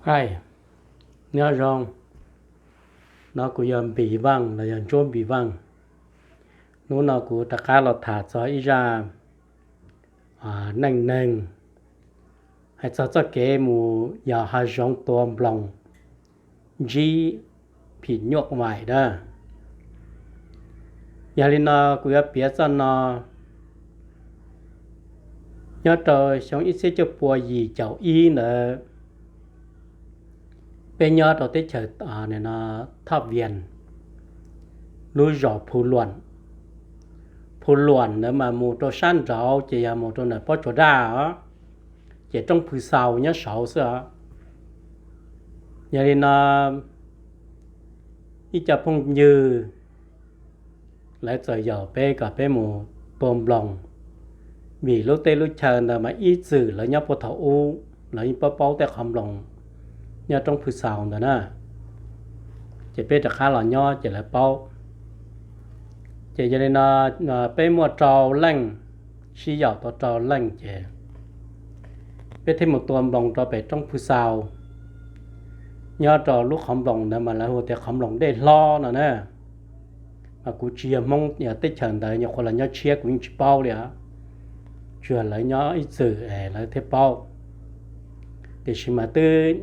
Hais, nyob zoo, no kuv yog Npis Vaaj los yog Ntsuab Npis Vaaj. Hnub no kuv rov qab los tham txog ib zaj neej neeg, hais txog txoj kev mus yos hav zoov tua nploos ntsib phim nyuj vais na. Yog li no kuv yuav piav txoj no, nyob rau xyoo ib txhiab cuaj pua yim caum ib ntawd, peb nyob rau teb chaws Thoj Vias, lub zos Phu Luam. Phu Luam ntawd mas mus rau sab nraud ces yog mus rau ntawm Pob Tsuas Daj os, ces roob Phwj Xaus nyob saud xwb os. Yog li no ib co phooj ywg lawv txawm yaum peb kom peb mus tua nploos, vim lub teb lub chaw ntawd mas ib txwm lawv nyob puag thaum ub, lawv yeej paub paub tej qhov nploos nyob roob Phwj Xaus ntawd na. Ces peb rov qab los nyob ces lawv paub. Ces yog li no peb muaj rau leej, sib yaum tau rau leej ces peb thiaj mus tua nploos rau pem roob Phwj Xaus. Nyob rau lub qhov nploos ntawd mas lawv hu tias qhov nploos Dej Hlob no na. Mas kuv tsis yog Hmoob, yog teb chaws ntawd nyuam qhuav los nyob tshiab kuv yeej tsis paub li os. Tsuas lawv nyob ib txwm es lawv thiaj paub. Tiam sis mas twb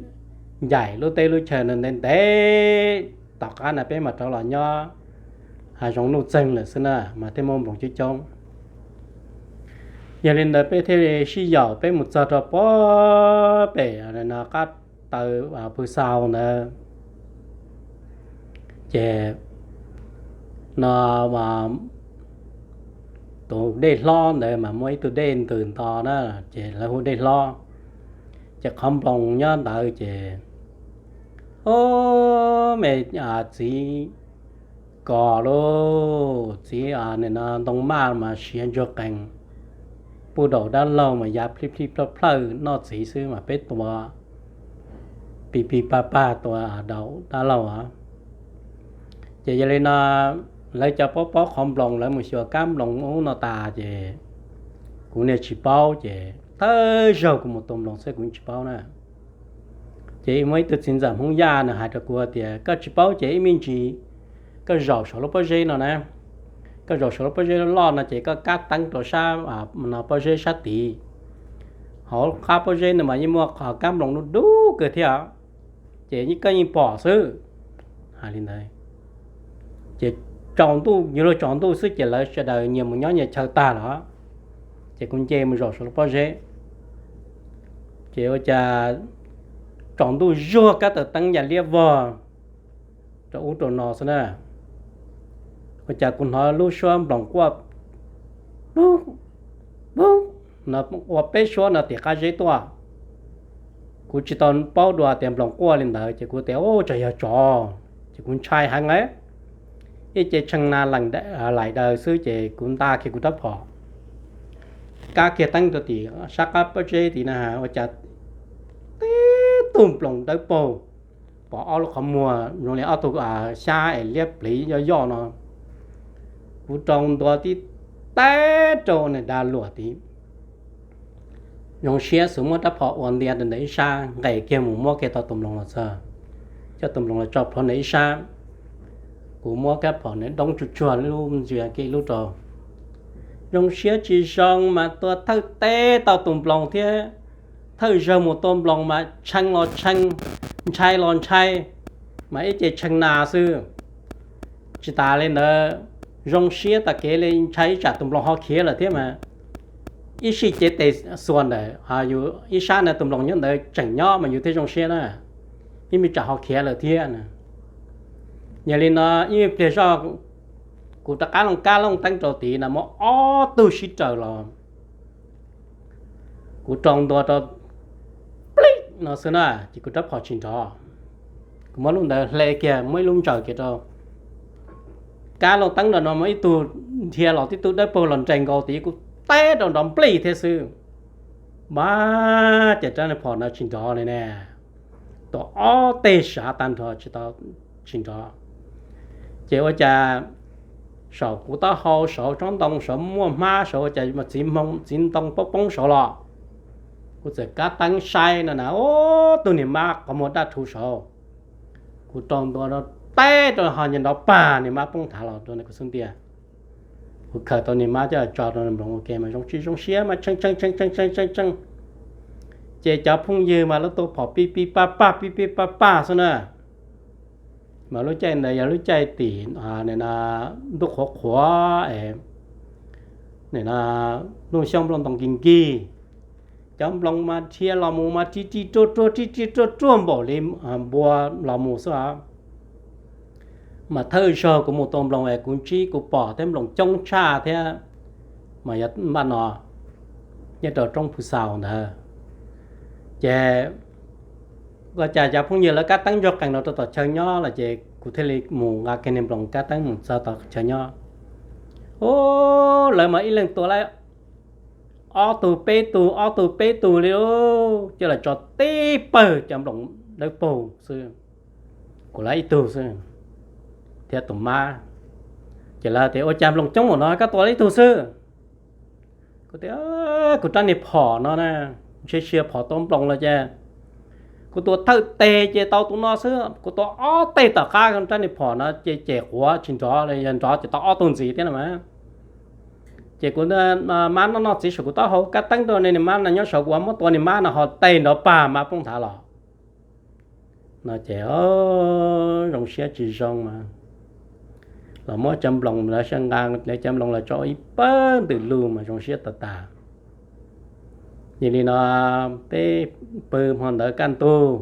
ncaim lub teb lub chaw no ntev ntev, tom qab no peb mam rov los nyob hav zoov nuj txeeg lawm xwb na mas thiaj muaj nploos coob coob. Yog li ntawd peb thiaj li sib yaum peb mus txog rau puag pem no qab taw Phwj Xaus ntawd. Ces no tus Dej Hlob ntawd mas muaj ib tug dej ntws nto na, ces lawv hu Dej Hlob. Ces qhov nploos nyob ntawd ces, o, me txiv kos lauj, txiv ntoo maj mas siav ntsuag qees, puj daum dab laug mas ya plhij plhij plhawj plhawj noj txiv xwb mas peb tua pis pis pag pag tua daum dab laug os. Ces yog li no lawv cov paub paub qhov nploos lawv mus xyuas kab nploos ub no tas ces kuv niag tsis paub ces thawj zaug kuv mus tua nploos xwb kuv tsis paub na. Ces muaj ib tug txiv ntxawm Hmoob Yaj nws hais rau kuv tias koj tsis paub ces ib me ntsis koj zaum saum lub pob zeb no na, koj zaum saum lub pob zeb loj loj no ces koj kab teeb rau sab no pob zeb sab tid. Hauv qab pob zeb no mas yeej muaj kab nploos dub dub kawg thiab, ces koj yeej pom xwb. Hais li ntawd ces tsaus ntuj, yuav luag tsaus ntuj xwb ces lawv sawv daws nyias mus nyob nyias chaw tag lawm. Ces kuv nce mus zaum saum lub pob zeb, ces ua cas tsaus ntuj zuag kab taws teeb ya liab vog rau ub rau no xwb na. Ua cas kuv hnov lub suab nploos quaj pub pub no ua peb suab no tim qab zeb tuaj. Kuv tsis tau paub dua tias nploos quaj li ntawd ces kuv tias u tsam yog tsov, ces kuv ntshai heev lawm. Ib ce tshee na laim daws xwb ces kuv nta kiag kuv rab phom, kab kiag teeb rau tim sab qab pob zeb tid na ua cas tib tug nploos dawb paug, pom ob lub qhov muag zoo li ob tug xyab es liab pliv yoj yoj no. Kuv rau ntua tib teb rau nws da luam tid. Zoo siab xwb muab rab phom ua ntia rau ntawm ib sab, nqes kiag mus muab kiag tau tus nploos los txog, coj tus nploos los tso plhuav ntawm ib sab. Kuv muab rab phom nws doob tsuag tsuag lub ntsia kiag ib lub rau. Zoo siab tsis zoo mas tua thawj teb tau tus nploos thiab, thawj zaug mus tua nploos mas tshee los tshee, ntshai los ntshai, mas ib ce tshee na xwb. Tsis tas li ntawd, zoo siab tas kev li ntshai ib tsam tus nploos ho khiav lawm thiab mas. Ib sij cev tes xuas ntawm yus ib sab na tus nploos nyob ntawd tseem nyob mas yus thiaj zoo siab na, ib me tsam ho khiav lawm thiab na. Yog li no ib pliag zoj kuv rov qab looj kab looj teeb rau tid na muaj ob tug sib raws los. Kuv rau ntua rau plib no xwb na ces kuv rab phom tsis nrov. Kuv muab lub ntawd hle kiag muab ib lub ntsaws kiag rau. Kab looj teeb rau no muaj ib tug dhia los tib tug dawb paug los nres nkaus tid kuv teb rau nrov nplij thiab xwb. Mas ces rab phom no tsis nrov li ne, tuam ob teg sav tag nrho tsis tau, tsis nrov. Ces ua cas saum kuv taub hau saud tsob ntoo saud muaj hmab saud ua cas txiv hmoo txiv ntoo poob poob saud los. Kuv txawm kab teeb saib no na, ub, tus niag mab qhov muag daj rhuv saud. Kuv rau ntua rau teb rau ho nyob nrov pag, niag mab poob thav los rau kuv xub ntiag. Kuv khaws tau niag mab coj tso rau nploos ua ke mas zoo tsis zoo siab mas tshee tshee tshee tshee tshee tshee tshee. Ces cov phooj ywg mas lub tuaj phom pib pib paj paj pib pib paj paj xwb na. Mas lub caij ntawd yog lub caij tim ntuj qhuav qhuav es ntuj xyoob nplooj ntoo nkig nkig, cov nploos mas dhia los mus mas rib rib ruaj ruaj rib rib ruaj ruaj npaum li npua los mus xwb os. Mas thawj zaug kuv mus tua nploos es kuv ntsib kuv pom thiab nploos coob tshaj thiab, mas yog npaj no nyob rau roob Phu Xaus ntawd. Ces ua cas cov phooj ywg lawv kab teeb ntsoog qees los rau tom chaw nyob lawm ces kuv thiaj li mus nqa kiag niag nploos kab teeb mus txog tom chaw nyob. Ub, lawv mas ib leeg tua lawm ob tug peb tug ob tug peb tug li, coj los tso tib pawg cov nploos dawb paug xwb. Kuv lawv ib tug xwb thiab tus mab. Ces lawv tias ua cas nploos coob ua no koj tua lawv ib tug xwb? Kuv tias kuv rab niag phom no na, ntshe tsis yog phom tua nploos los ces kuv tua thawj teg ces tau tus no xwb, kuv tua ob teg tom qab rab niag phom no ces ces quav tsis nrov, yog nrov ces tau ob tug ntxiv thiab no mas. Ces kuv mab noj noj txiv saum kuv taub hau, kab teeb rau niag mab no nyob saud, kuv muab tua niag mab no ho teg nrov pag mab poob nthav los. No ces zoo siab tsis zoo mas los muab cov nploos, lawv nqa lawv cov nploos los tso ib pawg ntws lug mas zoo siab tas tas. Yog li no peb pw hmo ntawd kaj ntug,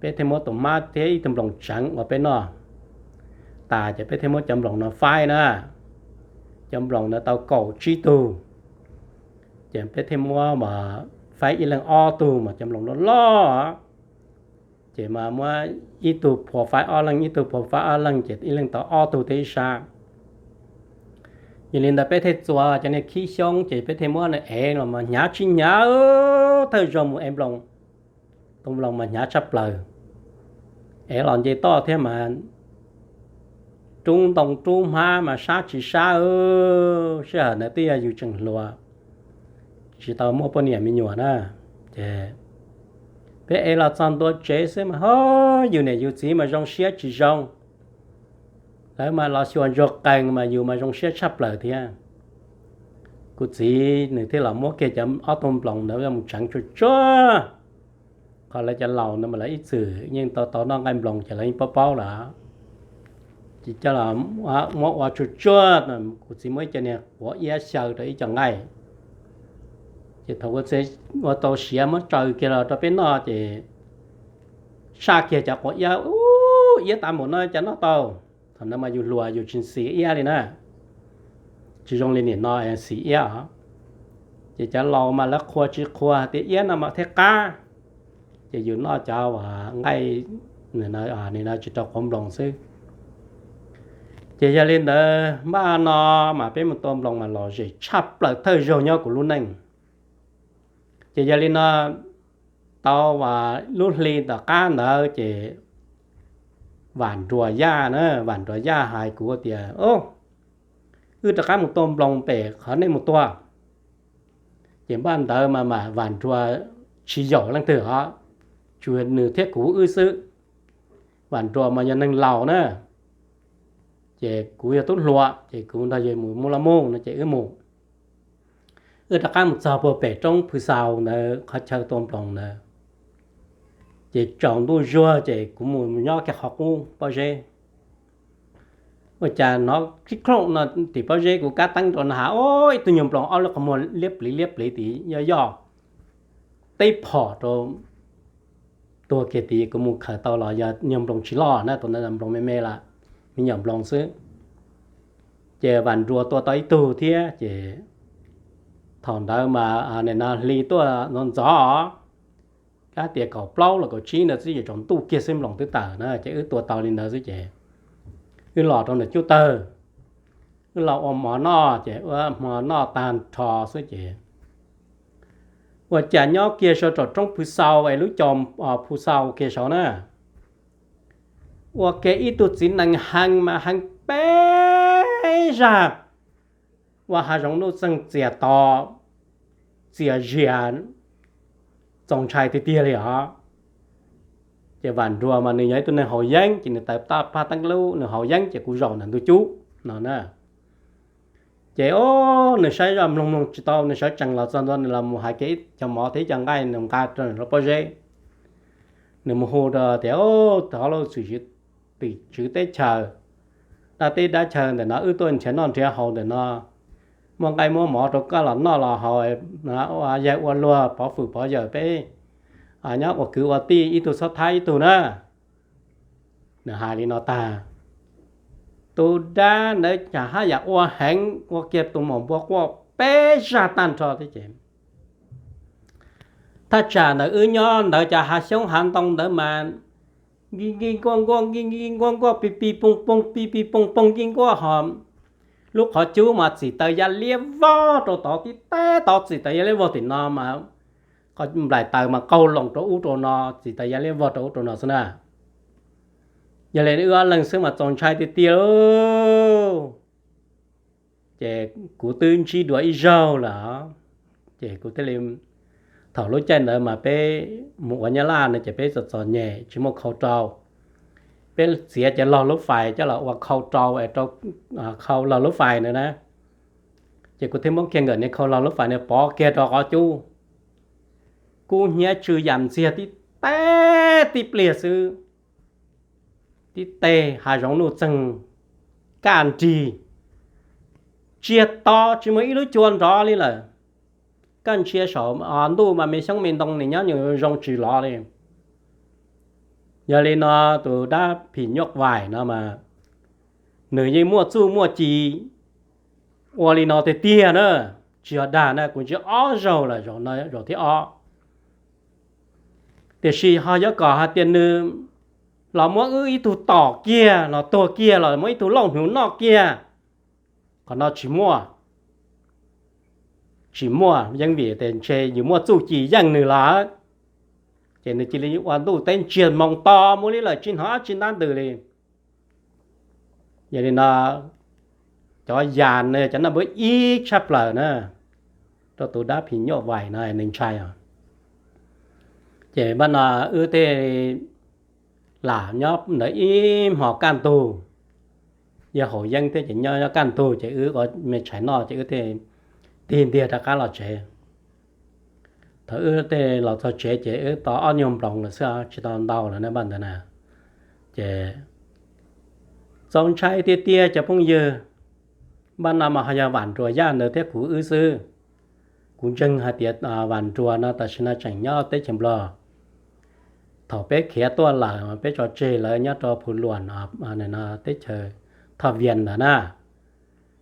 peb thiaj muab tus mab thiab ib tug nploos tseev ua peb noj tas ces peb thiaj muab cov nploos no faib na. Cov nploos ntawd tau kaum tsib tug, ces peb thiaj muab mas faib ib leeg ob tug mas cov nploos loj loj. Ces mas muab ib tug phua faib ob leeg, ib tug phua faib ob leeg ces ib leeg tau ob tug thiab ib sab. Yog li ntawd peb thiaj txua cov niag khib xyoob ces peb thiaj muab ev los mas hnyav tsis hnyav, thawj zaug mus ev nploos, tus nploos mas hnyav tshaj plaws. Ev los nce toj thiab mas rub ntoo rub hmab mas sab tsis sab, sij hawm ntawd twb yog yus tseem hluas, tsis tau muaj poj niam me nyuam na. Ces peb ev los txog ntua tsev xwb mas ho yus niam yus txiv mas zoo siab tsis zoo. Lawv mas los xyuas ntsuag qees mas yus mas zoo siab tshaj plaws thiab. Kuv txiv nws thiaj los muab kiag cov ob tug nploos ntawd mus tseev tsuag tsuag. Qhov lawv cov laus no mas lawv ib txwm yeej tau tau noj nqaij nploos ces lawv yeej paub paub lawm. Ces coj los muab ua tsuag tsuag, kuv txiv muab ib co niag quav iab xyaw rau ib co nqaij. Ces thaum ua tau siav muab tsaws kiag los rau peb noj ces saj kiag cov quav iab, ub, iab tas npaum no cas noj tau. Thaum ntawd mas yus hluas yus tsis xis iab li na, tsis zoo li nim no xis iab os. Ces cov laus mas lawv qhuas tsis qhuas tias iab no mas thiaj qab, ces yus noj cov nqaij no tsis rau qhuav nploos xwb. Ces yog li ntawd npaj no mas peb mus tua nploos mas lom zem tshaj plaws thawj zaug nyob kuv lub neej. Ces yog li no tau lub hli tom qab ntawd ces Vam Nruas Yaj na, Vam Nruas Yaj hais kuv tias, wb rov qab mus tua nploos pem qhov nej mus tua. Ces npaj ntawd mas mas Vam Nruas tsis yaum leej twg os, tsuas nws thiab kuv wb xwb. Vam Nruas mas yog neeg laus na, ces kuv yog tub hluas ces kuv nrog yawg mus muaj laj muj no ces wb mus. Wb rov qab mus txog puag pem roob Phwv Xaus ntawd qhov chaw tua nploos ntawd. Ces tsaus ntuj zuag ces kuv mus nyob kiag qhov qub pob zeb. Ua cas hnov kib khooj no tim pob zeb, kuv kab teeb rau na has, ib tug nyuag nploos ob lub qhov muag liab pliv liab pliv tid yoj yoj teb phom rau tuag kiag tid. Kuv mus khaws tau los yog nyuag nploos tsis loj na, tus ntawd nploos me me lawm, me nyuam nploos xwb. Ces Vam Nruas tua tau ib tug thiab ces thaum ntawd mas nim no hli tuaj ntxov ntxov, kab tias kaum plaub los kaum tsib ntawd xwb ces tsaus ntuj kiag xwb nploos twb tawm na, ces wb tua tau li ntawd xwb ces wb los rau ntawm cub tawg, wb los ua mov noj ces ua hmo noj tag nrho xwb ces ua cas nyob kiag saum roob Phwv Xaus es lub co Phwv Xaus kiag saud na, ua ke ib tug txiv nees hee mas hee peb zag, ua hav zoov nuj txeeg txias to txias zias, txaus ntshai tiag tiag li os. Ces Vam Nruas mas nws yog ib tug neeg haus yeeb ces nws taws paj teeb lub nws haus yeeb ces kuv zaum ntawm ntug cub no na. Ces o, nws saib zoj mloog mloog tsis tau, nws sawv tsees los txog ntua nws los mus hais kiag ib co mov thiab ib co nqaij nws nqa rau nws lub pob zeb. Nws mus hu rau tias, Thov lauj, tim tswv teb chaws, dab teb dab chaw ntawm no wb tuaj nrhiav noj nrhiav haus ntawm no, muaj nqaij muab mov rau koj los noj los haus, yaig ua luag pov fwm pov yawm peb nyob ua kwv ua tij ib tug txhob thab ib tug na. Nws hais li no tag, tus dab ntawd cas haj yam ua heev ua kiag tus maum npua quaj peb zaj tag nrho thiab ces thaj tsam ntawd wb nyob ntawd cov hav xyoob hav ntoo ntawd mas nkig nkig nkuaj nkuaj nkig nkig nkuaj nkuaj pig pig poog poog pig pig poog poog nkig nkuaj ho lub qhov cub mas txim taws ya liab vog rau tod tib teb tod txim taws ya liab vog tim no mas nplaim taws mas qaug loos rau ub rau no txim taws ya liab vog rau ub rau no xwb na. Yog li wb ob leeg xwb mas txaus ntshai tiag tiag lauj. Ces kuv twb ntsib dua ib zaug lawm, ces kuv thiaj li, thaum lub caij ntawd mas peb mus ua nyab laj no ces peb txom txom nyem tsis muaj khau rau. Peb txiav cov log lub fais coj los ua khau rau, khau log lub fais ntawd na. Ces kuv thiaj muab kiag nkawm niag khau log lub fais ntawd pov kiag rau qhov cub, kub hnyiab tsw yam ntxiag tib teb tib pliag xwb. Tib teg hav zoov nuj txeeg kaj nrig, tsiag to tsis muaj ib lub cua nrov li lawm. Koj ntsia saum ntuj mas me xyoob me ntoo nim nyob nyuag zoo tsis lov li. Yog li no tus dab phim nyuj vais no mas nws yeej muaj txuj muaj ci ua li no tiag tiag na. Tsis yog dag na, kuv ntsib ob zaug lawm, zaum no zaum thib ob. Tiam sis ho yuav kom hais tias nws los muab wb ib tug tom kiag los tuag kiag los muab ib tug lauj hnyuv noj kiag, qhov no tsis muaj. Tsis muaj, yeej vim tias ntshe yus muaj txuj ci yeej nws lawm, ces nws cia li ua ntuj teb ntsiag moos to mus li lawm tsis hnov dab tsi ntab ntws li. Yog li no cov yas no cov noj npawb ib tshaj plaws na, rau tus dab phim nyuj vais no nws ntshai os. Ces npaj no wb thiaj lam nyob ntawd ib hmos kaj ntug, yog haus yeeb thiab ces nyob nyob kaj ntug ces wb ua me tshais noj ces wb thiaj tig ntiag rov qab los tsev. Thaum wb thiaj los txog tsev ces wb tau ob nyuag nploos lawm xwb tsis tau ntau lawm na npaj ntawd na. Ces txaus ntshai tiag tiag cov phooj ywg, npaj no mas ho yog Vam Nruas yaj ntawd thiab kuv wb xwb. Kuv ntseeg hais tias Vam Nruas no tam sim no tseem nyob teb chaws Nplog. Thaum peb khiav tuaj lawm peb tso tseg lawv nyob rau Phu Luam teb chaws Thoj Vias ntawd na.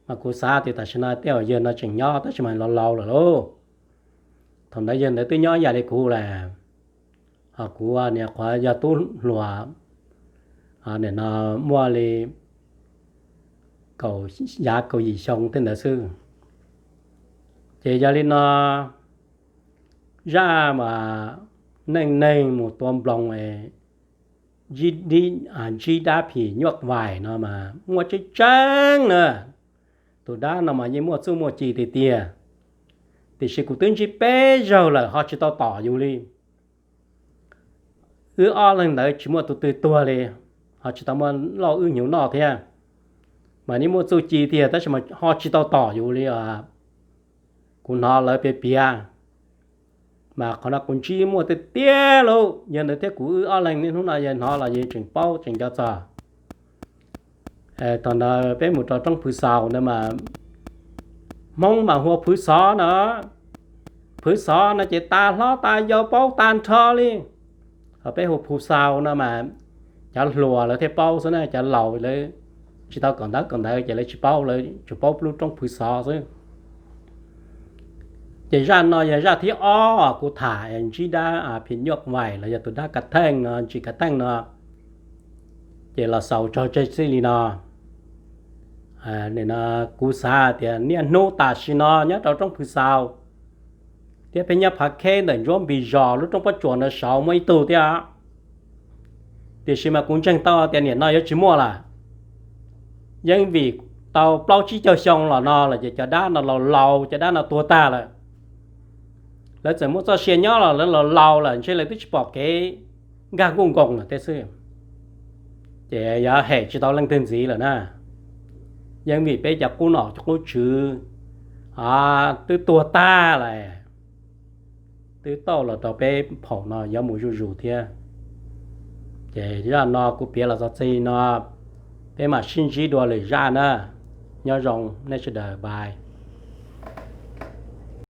Mas kuv xav tias tam sim no tej zaum yawg no tseem nyob tab sis mas laus laus lawm lauj. Thaum ntawd yawg ntawd twb nyob ib yam li kuv lawm, ho kuv niam qhuav yog tub hluas, nim no muaj li kaum, yav kaum yim xyoo tej ntawd xwb. Ces yog li no zaj mas neej neeg mus tua nploos ntsib dab phim nyuj vais no mas muaj tseeb tseeb na. Tus dab no mas yeej muaj txuj muaj ci tiag tiag, tiam sis kuv twb ntsib peb zaug lawm ho tsis tau tom yus li. Wb ob leeg ntawd tsis muaj tus twg tuag li, ho tsis tau muaj lauj wb hnyuv noj thiab, mas yeej muaj txuj ci tiag tab sis mas ho tsis tau tom yus li. Kuv hnov lawv piav piav, mas qhov no kuv ntsib muaj tiag tiag lauj. Yog ntawd thiab kuv wb ob leeg niaj hnub no yog hnov los yog tseem paub tseem nco txog. Thaum ntawd peb mus rau roob Phwv Xaus ntawd mas Hmoob mas hu ua Phwv Xov no. Phwv Xov no ces tas hlob tas yau paub tag nrho li. Ho peb hu Phwv Xaus no mas cov hluas lawv thiaj paub xwb na, cov laus lawv tsis tau kawm ntawv kawm ntawv ces lawv tsis paub, lawv tsuas paub lub roob Phwv Xov xwb. Ces zaj no yog zaj thib ob kuv tham ntsib dab phim nyuj vais los yog tus dab kav theej no, ntsis kav theej no, ces los xaus tso tseg txij li no. Kuv xav tias niaj hnub tam sim no nyob rau roob Phwv Xaus thiab peb nyob Phav Kheb ntawm Ntsuab Npis Zos lub roob pob tsuas ntawd saud muaj ib tug thiab. Tiam sis mas kuv ntseeg tau tias nim no yuav tsis muaj lawm. Yeej vim tau plaub tsib caug xyoo los no lawm ces cov dab no laus laus, cov dab no tuag tag lawm. Lawv txawm muaj txoj sia nyob los lawv laus laus lawm ntshe lawv twb tsis pom kev nkag nkuj nkoos lawm tej xwb. Ces yuav hem tsis tau leej twg ntxiv lawm na. Yeej vim peb cov qub nom qub tswv twb tuag tag lawm, twb tauj los rau peb phaum no yuav mus zuj zus thiab. Ces zaj no kuv piav los txog txij no, peb mam sib ntsib dua lwm zaj na. Nyob zoo nej sawv daws, bye.